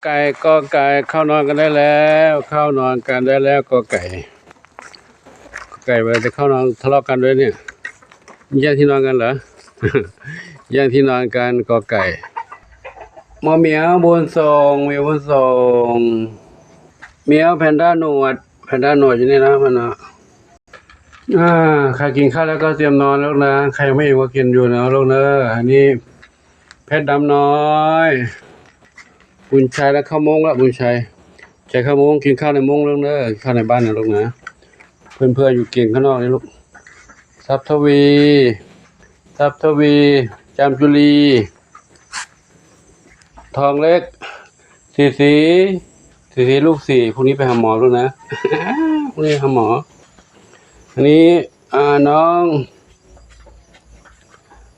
ໄກ່ ກໍໄກ່ ເຂົ້ານອນກັນໄດ້ແລ້ວ ເຂົ້ານອນກັນໄດ້ແລ້ວ ກໍໄກ່ ກໍໄກ່ ເວລາຈະເຂົ້ານອນທະເລາະກັນດ້ວຍນີ້ ແຍ່ງທີ່ນອນກັນເຫຼືອ? ແຍ່ງທີ່ນອນກັນ ກໍໄກ່. ໝໍໝຽວບຸນສົ່ງ ໝຽວບຸນສົ່ງ ໝຽວແພນດ້າໜວດ ແພນດ້າໜວດຢູ່ນີ້ນະ ມັນນະ. ອາ ໃຜກິນຂ້າວແລ້ວກໍຕຽມນອນລູກນະ ໃຜຍັງບໍ່ອີ່ມກໍກິນຢູ່ນະລູກເດີ. ອັນນີ້ ເພັດດຳນ້ອຍ ບຸນໄຊ ແລ້ວເຂົ້າໂມງລະ ບຸນໄຊ ໄຊເຂົ້າໂມງ ກິນຂ້າວໃນໂມງລູກເດີ ກິນຂ້າວໃນບ້ານນະລູກນະ. ເພື່ອນໆຢູ່ກິນຂ້າງນອກນີ້ລູກ ຊັບທະວີ ຊັບທະວີ ຈາມຈຸລີ ທອງເລັກ ສີສີ ສີສີ ລູກສີ່ ພວກນີ້ໄປຫາໝໍລູກນະ ພວກນີ້ຫາໝໍ. ອັນນີ້ ອາ ນ້ອງ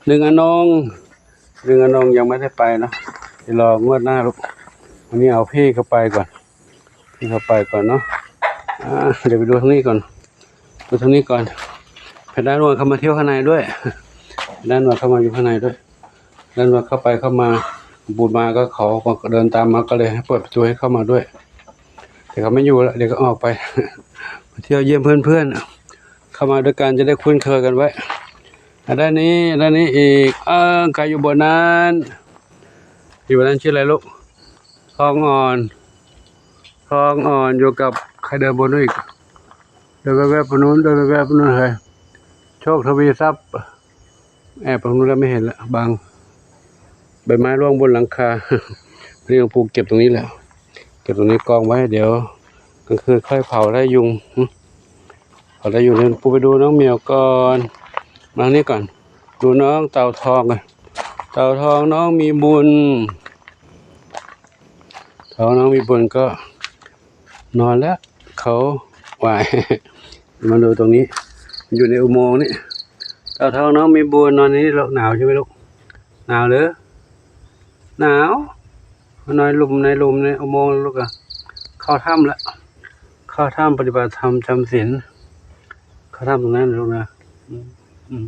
ໜຶ່ງອານົງ ໜຶ່ງອານົງຍັງບໍ່ໄດ້ໄປເນາະ ໄປລໍງວດໜ້າລູກ. ວັນນີ້ເອົາພີ່ເຂົ້າໄປກ່ອນ ພີ່ເຂົ້າໄປກ່ອນເນາະ. ອາ ດຽວໄປດູທາງນີ້ກ່ອນ ດູທາງນີ້ກ່ອນ. ແພນດ້າໜວດເຂົ້າມາທ່ຽວຂ້າງໃນດ້ວຍ ແພນດ້າໜວດເຂົ້າມາຢູ່ຂ້າງໃນດ້ວຍ. ນັ້ນວ່າເຂົ້າໄປເຂົ້າມາ ບຸນມາກໍເຂົາກໍເດີນຕາມມາ ກໍເລີຍໃຫ້ເປີດປະຕູໃຫ້ເຂົ້າມາດ້ວຍ ແຕ່ເຂົາໄມ່ຢູ່ລະ ດຽວກໍອອກໄປ ມາທ່ຽວຢ້ຽມເພື່ອນໆ ເຂົ້າມາດ້ວຍກັນຈະໄດ້ຄຸ້ນເຄີຍກັນໄວ້. ອາ ດ້ານນີ້ ດ້ານນີ້ອີກ ເອີ ໃຄຢູ່ບ່ອນນັ້ນ ຢູ່ບ່ອນນັ້ນຊື່ອະໄລລູກ? ທອງອ່ອນ ທອງອ່ອນຢູ່ກັບ ໃຄເດີນບົນນັ້ນອີກ ເດີນແວບໆໄປໂນ້ນ ເດີນແວບໆໄປໂນ້ນ ເຮີ້ຍ ໂຊກທະວີຊັບ. ແອບໄປໂນ້ນແລ້ວ ໄມ່ເຫັນລະ ບັງ ໃບໄມ້ລ່ວງບົນຫຼັງຄາ. ນີ້ ປູເກັບຕົງນີ້ແຫຼະ ເກັບຕົງນີ້ກອງໄວ້ ດຽວກາງຄືນຄ່ອຍເຜົາໄລ່ຍຸງ ເຜົາໄລ່ຍຸງ. ປູໄປດູນ້ອງໝຽວກ່ອນ ມານີ້ກ່ອນ ດູນ້ອງເຕົາທອງກ່ອນ. ເຕົາທອງນ້ອງມີບຸນ ເຕົາທອງນ້ອງມີບຸນກໍ ນອນແລ້ວເຂົາ ຫວາຍ ມາດູຕົງນີ້ ຢູ່ໃນອຸໂມງນີ້. ເຕົາທອງນ້ອງມີບຸນ ນອນໃນນີ້ລູກ. ໜາວໃຊ່ໄໝລູກ? ໜາວເດີ ໜາວ. ມານອນໃນລຸ່ມ ໃນລຸ່ມໃນອຸໂມງລູກ ອະ ເຂົ້າຖ້ຳລະ ເຂົ້າຖ້ຳປະຕິບັດທຳຈຳສິນ ເຂົ້າຖ້ຳຕົງນັ້ນລູກນະ. ອືມ ອືມ.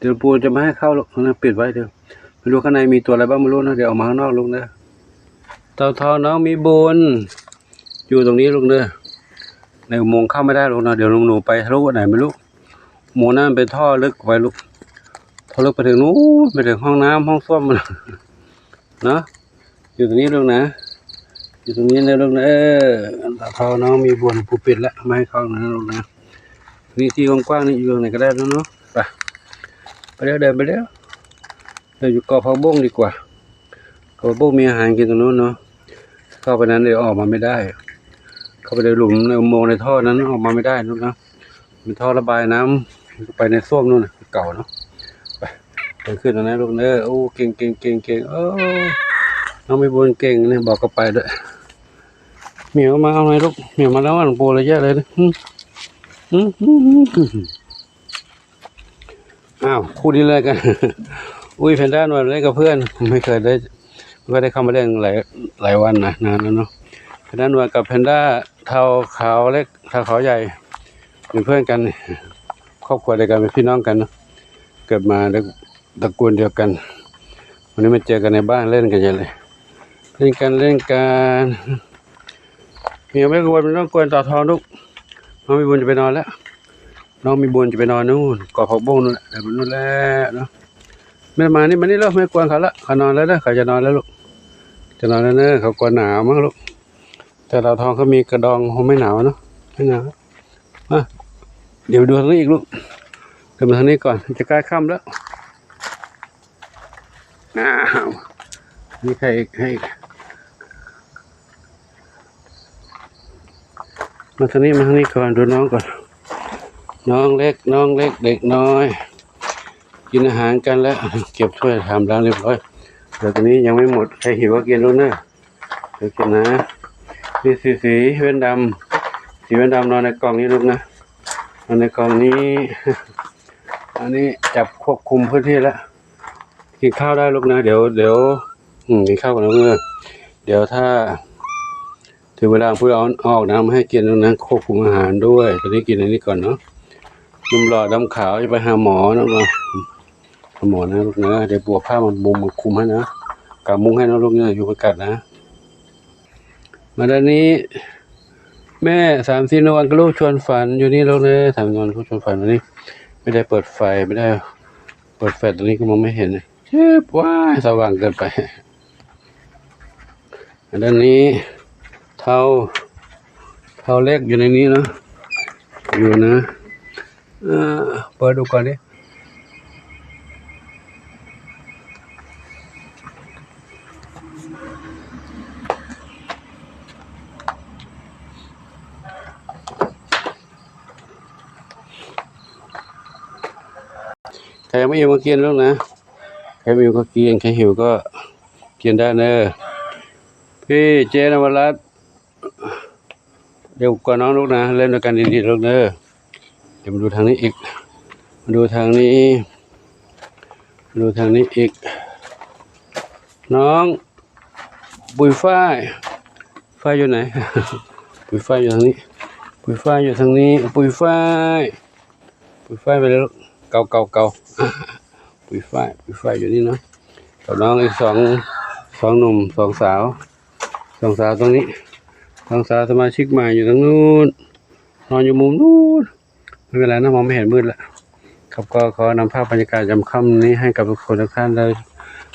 ດຽວປູຈະບໍ່ໃຫ້ເຂົ້າລອກ ນະ ປິດໄວ້ເດີ. ໄມ່ຮູ້ຂ້າງໃນມີຕົວອະໄລບ້າງ ບໍ່ຮູ້ເນາະ ດຽວອອກມາຂ້າງນອກລູກເດີ. ເຕົາທອງນ້ອງມີບຸນ ຢູ່ຕົງນີ້ລູກເດີ. ໃນອຸໂມງເຂົ້າໄມ່ໄດ້ລູກເນາະ ດຽວໜູໄປທະລຸອັນໃດໄມ່ຮູ້. ອຸໂມງນັ້ນເປັນທໍ່ເລິກໄປລູກ ທໍ່ເລິກໄປເຖິງນູ້ນ ໄປເຖິງຫ້ອງນ້ຳຫ້ອງສ້ວມເນາະ. ຢູ່ຕົງນີ້ລູກນະ ຢູ່ຕົງນີ້ເດີລູກເດີ. ເຕົາທອງນ້ອງມີບຸນ ປູປິດລະ ມາໃຫ້ເຂົ້ານະລູກນະ. ນີ້ທີ່ກວ້າງໆນີ້ ຢູ່ໃນກໍໄດ້ແລ້ວເນາະ. ໄປ ໄປເດີ ເດີນໄປເດີ ເດີນຢູ່ກອກຜັກບົ້ງດີກວ່າ. ກອກຜັກບົ້ງມີອາຫານກິນຕົງໂນ້ນເນາະ. ເຂົ້າໄປນັ້ນ ດຽວອອກມາໄມ່ໄດ້ ເຂົ້າໄປໃນຫຼຸມ ໃນອຸໂມງ ໃນທໍ່ນັ້ນ ອອກມາໄມ່ໄດ້ລູກນະ. ມີທໍ່ລະບາຍນ້ຳ ໄປໃນສ້ວມໂນ້ນ ຄືເກົ່າເນາະ. ໄປ ໄປຂຶ້ນອັນນັ້ນລູກເດີ. ໂອ້ ເກັ່ງໆໆໆ ເອີ ນ້ອງມີບຸນເກັ່ງນີ້ ບອກກໍໄປດ້ວຍ. ໝຽວມາເອົາໃຫ້ລູກ ໝຽວມາແລ້ວ ອັນໂປລະແຍະເລີຍ. ອືມ ອືມ ອ້າວ ຄູ່ນີ້ເລີຍກັນ. ອຸ້ຍ ແພນດ້ານອນເລີຍກັບເພື່ອນ ໄມ່ເຄີຍໄດ້ ບໍ່ໄດ້ເຂົ້າມາເລີ້ນຫຼາຍ ຫຼາຍວັນນະ ນານແລ້ວເນາະ. ແພນດ້ານອນກັບແພນດ້າ ເທົ້າຂາວເລັກ ເທົ້າຂາວໃຫຍ່ ເປັນເພື່ອນກັນ ຄອບຄົວດຽວກັນ ເປັນພີ່ນ້ອງກັນເນາະ ເກີດມາແລ້ວຕະກູນດຽວກັນ. ວັນນີ້ມາເຈີກັນໃນບ້ານ ເລ່ນກັນໃຫຍ່ເລີຍ ເລ່ນກັນ ເລ່ນກັນ. ເມຍໄມ່ກວນ ໄມ່ຕ້ອງກວນເຕົາທອງລູກ ນ້ອງມີບຸນຈະໄປນອນແລ້ວ ນ້ອງມີບຸນຈະໄປນອນນູ້ນ ກອກຜັກບົ້ງນູ້ນແຫຼະ ເດີນໄປນູ້ນແລ້ວເນາະ. ແມ່ມານີ້ ມານີ້ເລີຍ ແມ່ກວນເຂົາລະ ເຂົານອນແລ້ວເດີ ເຂົາຈະນອນແລ້ວລູກ ຈະນອນແລ້ວເດີ. ເຂົາກວນໜາວມັ້ງລູກ ແຕ່ເຕົາທອງເຂົາມີກະດອງ ຄົງໄມ່ໜາວເນາະ ໄມ່ໜາວ. ມາ ດຽວໄປດູທາງນີ້ອີກລູກ ເດີນມາທາງນີ້ກ່ອນ ຈະໃກ້ຄ່ຳແລ້ວ. ອ້າວ ມີໃຜອີກ ໃຜອີກ? ມາທາງນີ້ ມາທາງນີ້ກ່ອນ ດູນ້ອງກ່ອນ. ນ້ອງເລັກ ນ້ອງເລັກ ເດັກນ້ອຍ ກິນອາຫານກັນແລ້ວ ເກັບຖ້ວຍຊາມລ້າງຮຽບຮ້ອຍ. ດຽວຕົວນີ້ຍັງໄມ່ໝົດ ໃຜຫິວກໍກິນລູກເດີ. ດຽວກິນນະ. ນີ້ສີ ສີແວ່ນດຳ ສີແວ່ນດຳນອນໃນກ່ອງນີ້ລູກນະ ນອນໃນກ່ອງນີ້. ອັນນີ້ຈັບຄວບຄຸມພື້ນທີ່ລະ ກິນຂ້າວໄດ້ລູກນະ. ດຽວ ດຽວ ອືມ ກິນຂ້າວກ່ອນນະເດີ. ດຽວຖ້າເຖິງເວລາຜູ້ເອົາອອກນະ ມາໃຫ້ກິນນະ ຄວບຄຸມອາຫານດ້ວຍ. ຕອນນີ້ກິນອັນນີ້ກ່ອນເນາະ. ໜຸ່ມຫຼໍ່ດຳຂາວຈະໄປຫາໝໍເນາະ. ໝໍນະລູກນະ ດຽວປູເອົາຜ້າມາມຸງມາຄຸມໃຫ້ນະ ກາງມຸ້ງໃຫ້ນະລູກນະ ຍຸງກັດນະ. ມາດ້ານນີ້ ແມ່ ສາມສີ່ນວນກັບລູກຊວນຝັນຢູ່ນີ້ລູກເອີຍ ສາມນວນກັບລູກຊວນຝັນຢູ່ນີ້. ແມ່ໄດ້ເປີດໄຟ ແມ່ໄດ້ເປີດແຟລດ ຕົງນີ້ກໍມອງໄມ່ເຫັນ ຊຶບ ວ້າຍ ສະຫວ່າງເກີນໄປ. ອັນດ້ານນີ້ ເທົາ ເທົາເລັກຢູ່ໃນນີ້ເນາະ ຢູ່ນະ ເອີ ເປີດດູກ່ອນເດ້. ໃຜຍັງບໍ່ອີ່ມກໍກິນລູກນະ ໃຜບໍ່ອີ່ມກໍກິນ ໃຜຫິວກໍກິນໄດ້ເນີ. ພີ່ເຈນະວະລັດ ດຽວກ່ອນນ້ອງລູກນະ ເລີ່ມດ້ວຍການດີໆລູກເດີ. ດຽວມາດູທາງນີ້ອີກ ມາດູທາງນີ້ ມາດູທາງນີ້ອີກ ນ້ອງ ປຸຍຝ້າຍ ຝ້າຍຢູ່ໃນ? ປຸຍຝ້າຍຢູ່ທາງນີ້ ປຸຍຝ້າຍຢູ່ທາງນີ້ ປຸຍຝ້າຍ ປຸຍຝ້າຍໄປເລີຍລູກ ເກົາໆໆ ປຸຍຝ້າຍ ປຸຍຝ້າຍຢູ່ນີ້ເນາະ ກັບນ້ອງອີກສອງ ສອງໜຸ່ມ ສອງສາວ ສອງສາວຕົງນີ້ ສອງສາວສະມາຊິກໃໝ່ຢູ່ທາງນູ້ນ ນອນຢູ່ມຸມນູ້ນ. ບໍ່ເປັນໄລນະ ມອງໄມ່ເຫັນ ມືດລະ. ຄັບ ກໍຂໍນຳພາບບັນຍາກາດຍາມຄ່ຳນີ້ໃຫ້ກັບທຸກຄົນທຸກທ່ານໄດ້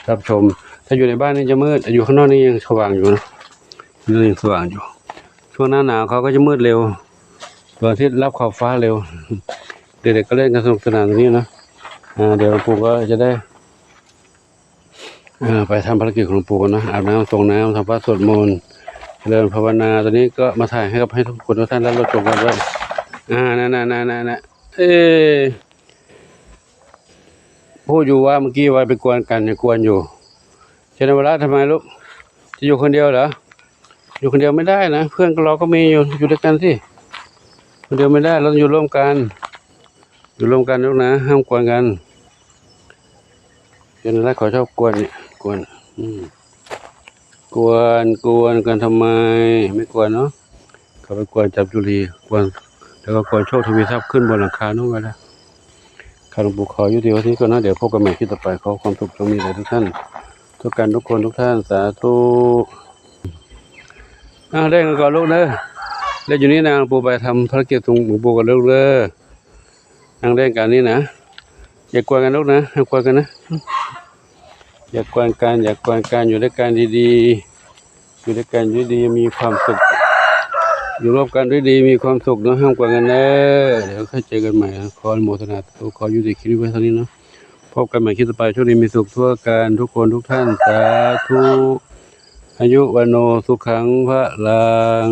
ຮັບຊົມ. ຖ້າຢູ່ໃນບ້ານນີ້ຈະມືດ ຢູ່ຂ້າງນອກນີ້ຍັງສະຫວ່າງຢູ່ນະ ຍັງສະຫວ່າງຢູ່. ຊ່ວງໜ້າໜາວເຂົາກໍຈະມືດເລັວ ດວງອາທິດລັບຂອບຟ້າເລັວ. ເດັກໆກໍຫຼິ້ນກັນສະໜຸກສະໜານຕົງນີ້ເນາະ. ອາ ດຽວປູກໍຈະໄດ້ ເອີ ໄປທຳພາລະກິດຂອງຫຼວງປູ່ກ່ອນເນາະ ອາບນ້ຳ ສົງນ້ຳ ທຳພະ ສວດມົນ ຈະເລີນພາວະນາ. ຕອນນີ້ກໍມາຖ່າຍໃຫ້ກັບ ໃຫ້ທຸກຄົນທຸກທ່ານໄດ້ຮັບຊົມກັນໄວ້. ອາ ນັ້ນໆໆໆ ເອີ ຮູ້ຢູ່ວ່າເມື່ອກີ້ວ່າໄປກວນກັນ ຍັງກວນຢູ່. ເຈນະວະລາ ທຳໄມລູກ ຈະຢູ່ຄົນດຽວເຫຼື? ຢູ່ຄົນດຽວໄມ່ໄດ້ນະ ເພື່ອນກໍ ເຮົາກໍມີຢູ່ ຢູ່ດ້ວຍກັນຊິ. ຄົນດຽວໄມ່ໄດ້ ເຮົາຕ້ອງຢູ່ຮ່ວມກັນ ຢູ່ຮ່ວມກັນລູກນະ ຫ້າມກວນກັນ. ເປັນລະ ເຂົາຊອບກວນນີ້ ກວນ ອືມ ກວນ ກວນກັນທຳໄມ? ໄມ່ກວນເນາະ ເຂົາໄປກວນຈັບຈຸລີ ກວນ ແລ້ວກໍກວນໂຊກທະວີຊັບຂຶ້ນບົນຫຼັງຄາເນາະ ວ່າລະ. ຂ້າຫຼວງປູຂໍຍຸຕິໄວ້ເທົ່ານີ້ກ່ອນເນາະ ດຽວພົບກັນໃໝ່ຄລິບຕໍ່ໄປ. ຂໍຄວາມສຸກຈົ່ງມີແກ່ທຸກທ່ານ ທຸກກັນທຸກຄົນທຸກທ່ານ ສາທຸ. ອ່າ ເລ່ນກັນກ່ອນລູກເດີ ເລ່ນຢູ່ນີ້ນະ ຫຼວງປູໄປທຳພາລະກິດຂອງຫຼວງປູກ່ອນເດີລູກເດີ. ນັ່ງເລ່ນກັນນີ້ນະ ຢ່າກວນກັນລູກນະ ຫ້າມກວນກັນນະ ຢ່າກວນກັນ ຢ່າກວນກັນ ຢູ່ດ້ວຍກັນດີໆ ຢູ່ດ້ວຍກັນດ້ວຍດີມີຄວາມສຸກ ຢູ່ຮ່ວມກັນດ້ວຍດີມີຄວາມສຸກເນາະ ຫ້າມກວນກັນເດີ. ດຽວຄ່ອຍເຈີກັນໃໝ່ ຂໍອະນຸໂມທະນາ ຂໍຍຸຕິຄລິບໄວ້ເທົ່ານີ້ເນາະ ພົບກັນໃໝ່ຄລິບຕໍ່ໄປ. ໂຊກດີມີສຸກທົ່ວກັນທຸກຄົນທຸກທ່ານ ສາທຸ. ອາຍຸ ວັນໂນ ສຸຂັງ ພະລັງ.